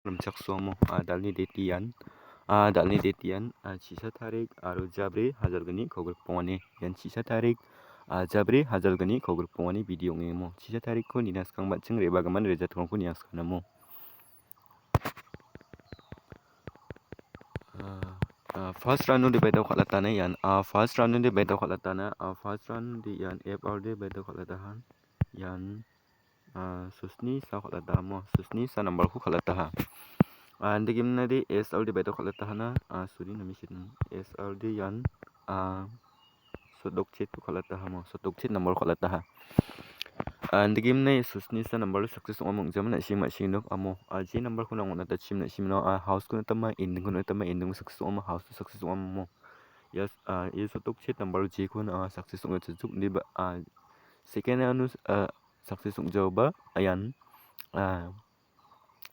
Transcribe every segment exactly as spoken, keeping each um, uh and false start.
rimchaksoamo, a, dalni date ian, a, dalni date ian, a, chisa tarik aro jabri hajalgni kogrikbongani. Ian chisa tarik, a, jabri hajalgni kogrikbongani video ong·engamo. Chisa tarikko nina skang ba·ching re·bagimin rejatongrangko niangsikanamo. A, a, first round-o dibaidao kal·atana ian, a, first round-o dibaidao kal·atana, a, first round-o ian F R-o dibaidao kal·ataha. Ian, a, sosni sa kal·atahamo, sosni sa number-ko kal·ataha. A, indegimnade S R-o dibaidao kal·atahana, a, sorry, name shit, S R-o ian, a, sotdokchetko kal·atahamo, sotdokchet number-ko kal·ataha. A, indegimna sosni sa number-o success ong·amo ong·jama na·sing ma·sing nok amo. A, je number-ko nang·o natachim na·simna, a, house-ko natama, ending-ko natama, ending-ko success ong·amo, house-ko success ong·amo. Yes, a, ia sotdokchet number-o jeko na·a success ong·achim indiba, a, second round-o, a, success ong·jaoba, a, ian, a,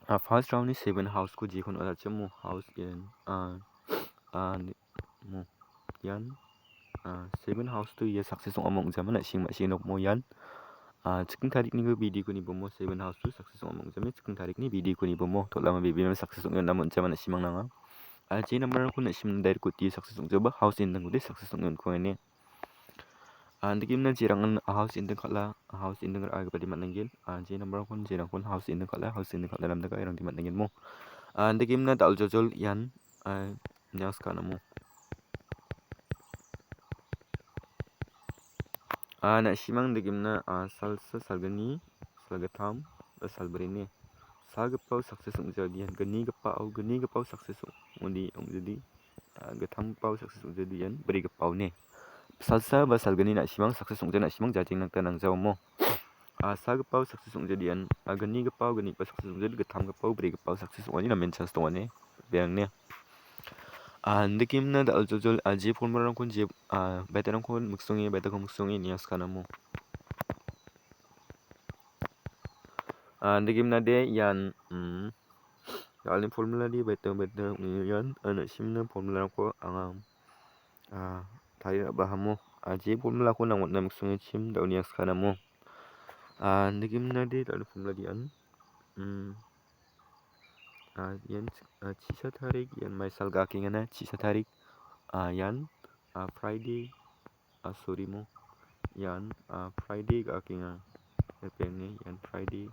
a, first round-ni seven house-ko jeko na·a, house ian, a, a, ni-, mo, ian, a, seven house-o ia success ong·amo ong·jama na·sing ma·sing nokmo ian. A, chiking tarikni video-ko nibomo seven house-o success ong·amo ong·jama, chiking tarikni video-ko nibomo tol·ama bebema success ong·enamo ong·jama na·simang nanga. A, je number-rangko na·simang direct guti success ong·jaoba house ending guti success ong·enko ine. A, indegimna jerangan house ending kal·a, house ending ra·agipade man·engen. A, je number-rangkon, jerangkon house ending kal·a, house ending kal·a namdaka erangde man·engen mo. A, indegimna dal·jojol ian, a, niangsikanamo. A, na·simang indegimna, a, salsa, salgni, salgittam, a, salbrini. Salgipao success ong·jadian, gnigipao, gnigipao success ong·odi, ong·jodi. A, gittamgipao success ong·jadian, brigipao ne. Salsa ba salgni na·simang success ong·ja na·simang jajengna gita nangjaomo. A, salgipao success ong·jadian, a, gnigipao, gnigipao success ong·jadi, gittamgipao, brigipao success ong·ani namen chance dongani, beng ne. A, indegimna dal·jojol, a, je formula-rangkon je, a, baita-rangkon miksonge, baitako miksonge niangsikanamo. A, indegimnade ian, mm, dal·ni formula-de baita, baita ong·e ian, a, na·simna formula-rangko anga, a, tarie ra·bahamo. A, je formula-ko nang·ona miksonge chim dal·ni niangsikanamo. A, indegimnade dal·ni formula-de ian, mm, a, ian, a, chisa tarik, ian maisal ga·akengana, chisa tarik, a, ian, a, Friday, a, sorry mo. Ian, a, Friday ga·akenga. Ripengni, ian Friday.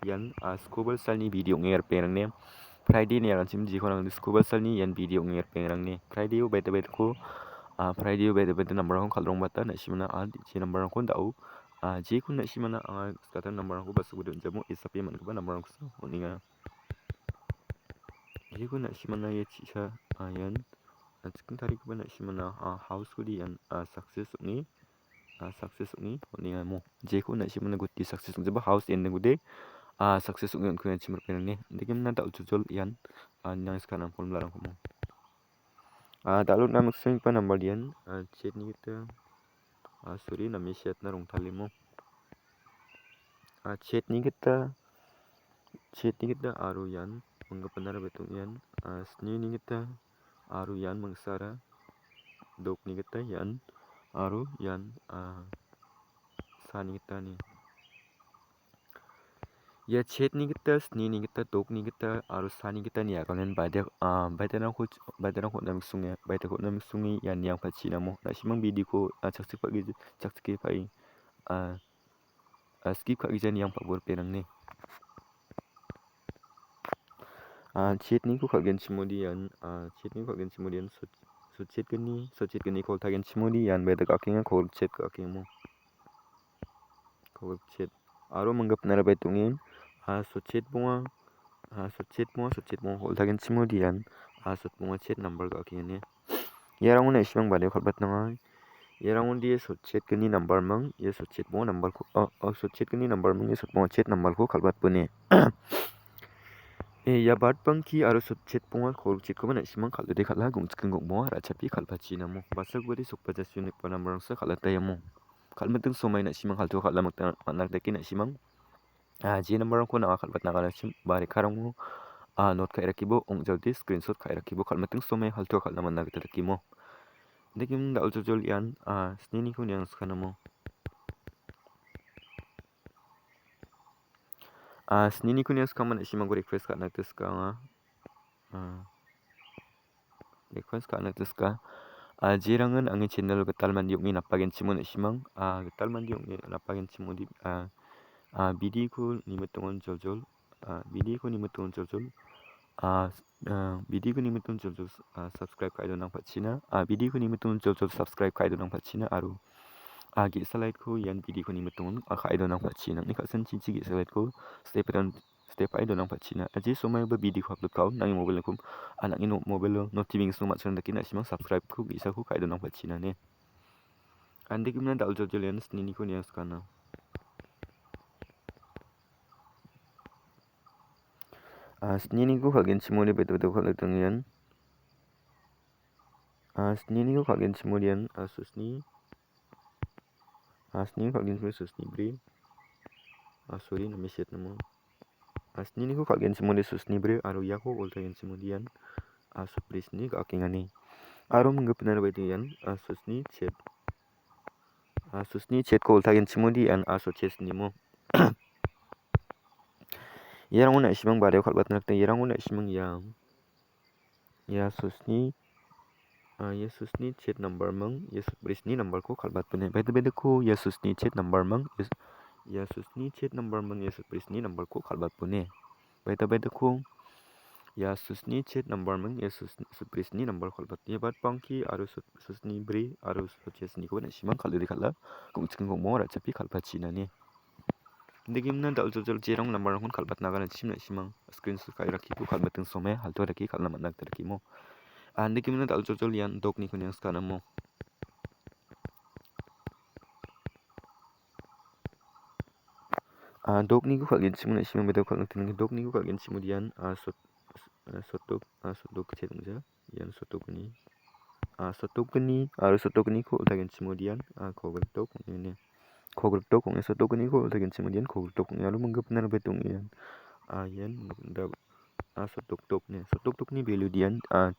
Ian, a, skobal salni video ong·e ripengrangni. Friday-ni aganchim jiko nangdi skobal salni ian video ong·e ripengrangni. Friday-o baita baitako, a, Friday-o baita baita number-rangko kal·rongbata na·simana, a, je number-rangko da·o. A, jeko na·simana anga scatter number-rangko basoko donjamo, S R P man·gipa number-rangkosa on·enga. Jeko na·simana ia chisa, a, ian, a, chiking tarigipa na·simana, a, house-kode ian, a, success ong·e, a, success ong·e on·engamo. Jeko na·simana guti success ong·jaba house ending-ode, a, success ong·e on·kuenga chim ripengrangni. Indegimna dal·jojol ian, a, nang·skanang formula-rangkomo. A, dal·ona miksenggipa number-de ian, a, chetni gita, a, sorry, name siatna rongtalimo. A, chetni gita, chetni gita aro ian manggipanara baitong·enga, a, snini gita aro ian mangsara dokni gita ian aro ian, a, sani gita ni. Ia chetni gita, snini gita, dokni gita aro sani gitani agangen baita, a, baiterangko, baiterangko on·a miksonge, baitako on·a miksonge ian niangpachina mo. Na·simang bidiko, a, chakchik pa·gi, chakchike pa·e, a, a, skip ka·gija niangpabo ripengrangni. A, chetniko kal·genchimode ian, a, chetniko kal·genchimode ian sot-, sotchetgni, sotchetgniko oltagenchimode ian baita ga·akenga, kogrikchet ga·akengamo. Kogrikchet. Aro manggipnara baitong·en, a, sotchet bonga, a, sotchet bonga, sotchet bonga oltagenchimode ian, a, sotbonga chet number ga·akengane. Iarangona isimang badio kal·batnanga. Iarangode sotchetgni number mang, ia sotchet bonga number-ko, a, a, sotchetgni number mang, ia sotbonga chet number-ko kal·batbone. E, ia batbangki aro sotchet bonga kogrikchetkoba na·simang kal·ode kal·a, gongchiking gong·bonga ra·chapi kal·pachinamo. Basakbari sokbajasio nikba number-rangsa kal·ataiamo. Kal·miting somai na·simang halto kal·na mangta-, man·a dake na·simang. A, je number-rangko nang·a kal·batna ganachim, ba rekkarango, a, note ka·e rakibo, ong·jaode screenshot ka·e rakibo, kal·miting somai halto kal·na man·a gita dakimo. Indegim da·oljol ian, a, sniniko niangsikanamo. Ah, sniniko niang skangma na·simangko request ka·na gita ska anga. Ah, request ka·na gita ska. Ah, jerangan angni channel gital mande ong·e napagenchimo na·simang. Ah, gital mande ong·e napagenchimo di-, ah, ah, bidiko nimitongon joljol. Ah, bidiko nimitongon joljol. Ah, ah, bidiko nimitongon joljol, ah, subscribe ka·e donang pachina. Ah, bidiko nimitongon joljol subscribe ka·e donang pachina aro, ah, ge·sa like-ko ian bidiko nimitongon, ah, ka·e donang pachina. Nangni ka·sinchichi ge·sa like-ko step down step ai donang pachina. Aje somaioba bidiko upload ka·o, nangni mobile-ko, ah, nangni no-, mobile-o notification ma·sina dake na·simang subscribe-ko ge·sako ka·e donang pachina ne. Andake mna dal·joljol ian sniniko niang skana. Ah, sniniko kal·genchimode bedo bedo kal·atang ian. Ah, sniniko kal·genchimode ian, ah, sosni. Ah, sniniko kal·genchimode sosni bri. Ah, sorry, name set namo. Ah, sniniko kal·genchimode sosni bri aro iako oltagenchimode ian, ah, sotbri sni ga·akengani. Aro minggipinara baide ian, ah, sosni chet. Ah, sosni chetko oltagenchimode ian, ah, sotchet snimo. Iarangko na·simang bario kal·batna gita, iarangko na·simang ia, ia sosni, ah, ia sosni chet nambar ming, ia sotbri sni nambarko kal·batpine. Baita baitako ia sosni chet nambar ming, ia s-, ia sosni chet nambar ming, ia sotbri sni nambarko kal·batpine. Baita baitako ia sosni chet nambar ming, ia sos-, sotbri sni nambar kal·bat. Ia bat bangki aro sot-, sosni bri aro sotchet snikoba na·simang kal·ode kal·a, gongchikgingko mo ra·chapi kal·pachinani. Indegimna dal·joljol jerang nambarrangkon kal·batna gana chim na·simang screenshot ka·e rakiko kal·bating some halto dake kal·na man·a gita dakemo. Ah, indegimna dal·joljol ian dokniko niang skanamo. Ah, dokniko kal·genchimode na·simang bedo kal·na gita, dokniko kal·genchimode ian, ah, sot-, ah, sotdok, ah, sotdok chet ong·ja. Ian sotokgni, ah, sotokgni aro sotokgniko oltagenchimode ian, ah, kogrikdok ong·e ine. Kogrikdok ong·e sotokgniko oltagenchimode ian kogrikdok ong·e aro minggipinara baita ong·e ian. Ah, ian da-, ah, sotokdok ine. Sotokdokni value de ian, ah,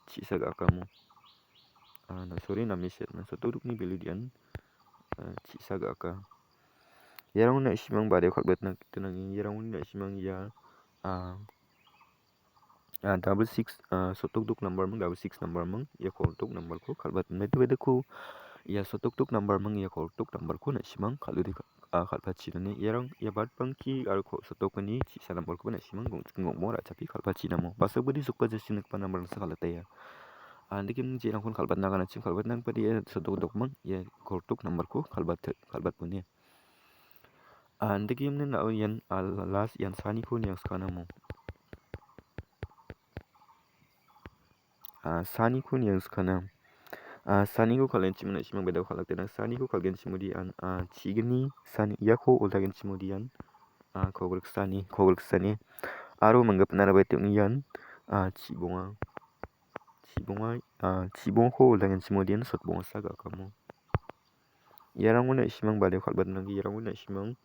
chi·sa ga·akamo. Ah, na, sorry, name set na. Sotokdokni value de ian, ah, chi·sa ga·aka. Iarangko na·simang bario kal·batna gita nangen. Iarangko na·simang ia, ah, ah, double six, ah, sotokdok nambar ming, double six nambar ming, ia kogrikdok nambarko kal·bat-, baita baitako ia sotokdok nambar ming, ia kogrikdok nambarko na·simang kal·ode ka-, ah, kal·pachinani. Iarang, ia bat bangki aro ko-, sotokgni chi·sa nambarkoba na·simang gongchikgingko mo ra·chapi kal·pachinamo. Basakbodi sokbajachi nikgipa nambarangsa kal·ataia. Andake ian jerangkon kal·batna gana chim kal·batna gipade ia sotokdok ming, ia kogrikdok nambarko kal·bat-, kal·batpone. Andake ian na·o ian, ah, last ian saniko niang skanamo. Ah, saniko niang skana. Ah, saniko kal·enchimode na·simang bedako kal·atena. Saniko kal·genchimode ian, ah, chi·gni sani iako oltagenchimode ian, ah, kogriksani, kogriksani. Aro minggipinara baita ong·e ian, ah, chibonga. Chibonga, ah, chibongako oltagenchimode ian sotbongasa ga·akamo. Iarangko na·simang bario kal·batna nangen, iarangko na·simang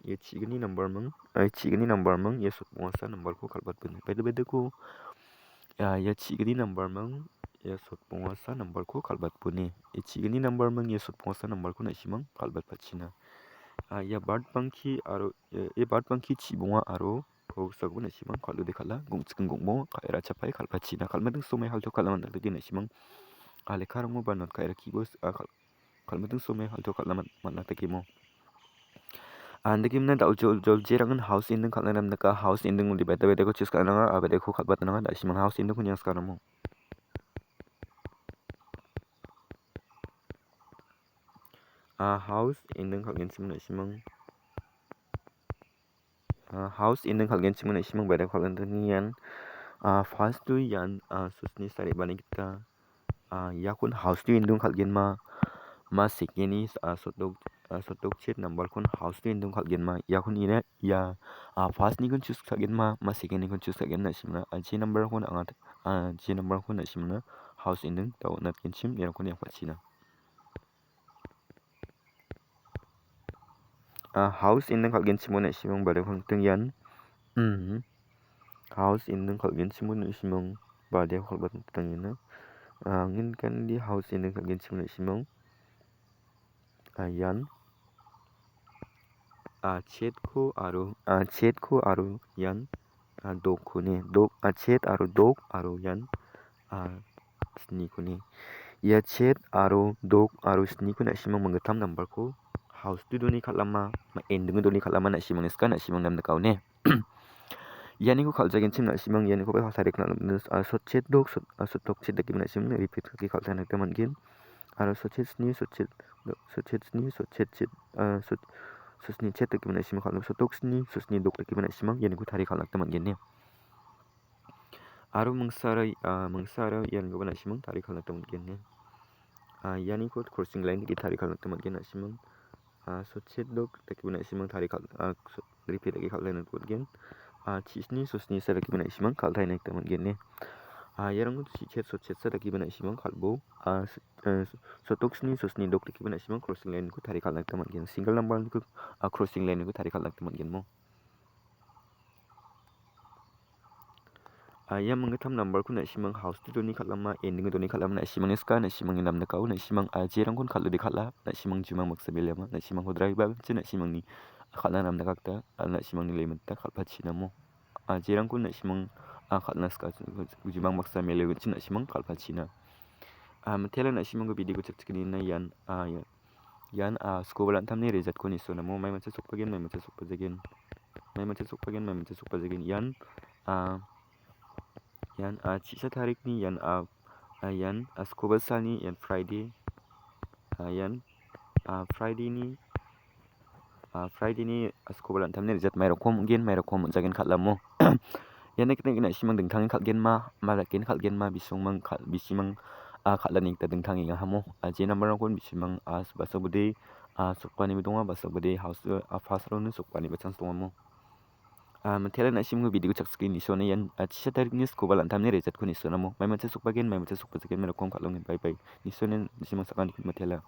ia chi·gni nambar ming, ah, chi·gni nambar ming, ia sotbongasa nambarko kal·batpine. Baita baitako, ah, ia chi·gni nambar ming, ia sotbongasa nambarko kal·batpone. Ia chi·gni nambar ming, ia sotbongasa nambarko na·simang kal·batpachina. Ah, ia bat bangki aro, ia, ia bat bangki chibonga aro kogriksako na·simang kal·ode kal·a, gongchikgingko mo ka·e ra·chapae kal·pachina. Kal·mating somoi halto kal·a man·a dake na·simang, ah, lekkarango ba not ka·e rakkibo, ah, kal-, kal·mating somoi halto kal·na man-, man·a dakemo. Andake ian dal·joljol jerangan house ending kal·na namnika, house ending ong·ode baita baitako choose ka·na nanga, a baitako kal·batna nanga, na·simang house endingko niang skanamo. Ah, house ending kal·genchim na·simang. Ah, house ending kal·genchimode na·simang baita kal·antanin ian, ah, first-o ian, ah, sosni sa re·baani gita, ah, iakon house-o ending kal·genma, ma second-ni, ah, sotok, ah, sotok chet nambarkon house-o ending kal·genma, iakon ine ia, ah, first-nikon choose ka·genma, ma second-nikon choose ka·gen na·simna, ah, je nambarkon anga, ah, je nambarkon na·simna house ending dao natgenchim iarangkon iakpachina. Ah, house ending kal·genchimode na·simang badia kal·ateng ian. Hmm. House ending kal·genchimode na·simang badia kal·bateng ian. Ah, angin kandi house ending kal·genchimode na·simang. Ah, ian. a chetko aro, a chetko aro ian, a dokko ne. Dok, a chet aro dok aro ian, a snikone. Ia chet aro dok aro snikon na·simang manggittam nambarko house-o doni kal·ama, ma-, ending-o doni kal·ama na·simang niska na·simang namnikao ne. Ianiko kal·jagenchim na·simang ianikoba tarikna, a, sotchet dok, sot-, a, sotdok chet dakgimin na·simang repeat dake kal·taina gita man·gen. Aro sotchet sni, sotchet, sotchet sni, sotchet chet, a, sot-, sotchet sni chet dakgimin na·simang kal·, sotdok sni, sotchet sni dok dakgimin na·simang ianiko tarie kal·na gita man·gen ne. Aro mingsara, a, mingsara ianikoba na·simang tarie kal·na gita man·gen ne. A, ianiko crossing line dake tarie kal·na gita man·gen na·simang. A, sotchet dok dakgimin na·simang tarie kal-, a, so-, repeat dake kal·taina gita man·gen. A, chisni sosni sa dakgimin na·simang kal·taina gita man·gen ne. A, iarangko chichet sotchet sa dakgimin na·simang kal·bo. A, s-, a, s-, sotdok sni sosni dok dakgimin na·simang crossing line-ko tarie kal·na gita man·gen. Single number-ko, a, crossing line-ko tarie kal·na gita man·gen mo. A, ia manggittam number-ko na·simang house-o doni kal·ama, ending-o doni kal·ama, na·simangni ska, na·simangni namnikao, na·simang, a, jerangkon kal·ode kal·a, na·simang jumang baksa beliama, na·simangko drive-a, na·simangni kal·na namnika gita, a, na·simangni limit-a kal·pachina mo. A, jerangkon na·simang, a, kal·na ska, jumang baksa mele na·simang kal·pachina. A, mitela na·simangko bidiko chakchikani ian, a, ia Ian, a, skoba lan·tamni result-ko nisoenamo, maimatsa sokbagen, maimatsa sokbajagen. Maimatsa sokbagen, maimatsa sokbajagen. Ian, a, ian, a, chisa tarikni ian, a, a, ian, a, skoba salni ian Friday. A, ian, a, Friday-ni, a, Friday-ni, a, skoba lan·tamni result mairokkom ong·gen, mairokkom on·jagen kal·amo. Ian nikna gita na·simang dingtang kal·genma, ma dake kal·genma, bisongmang kal-, bisimang, a, kal·ani gita dingtang ong·ahamo. A, je number-rangkon bisimang, a, basakbode, a, sokbaniba donga, basakbode house, a, first round-o sokbaniba chance dongamo. A, mitela na·simangko bidiko chakchike nisoena ian, a, chisa tarikni skoba lan·tamni result-ko nisoenamo. Maimatsa sokbagen, maimatsa sokbajagen, mairokkom kal·ongen. Bye bye. Nisoena na·simang sakantikon mitela.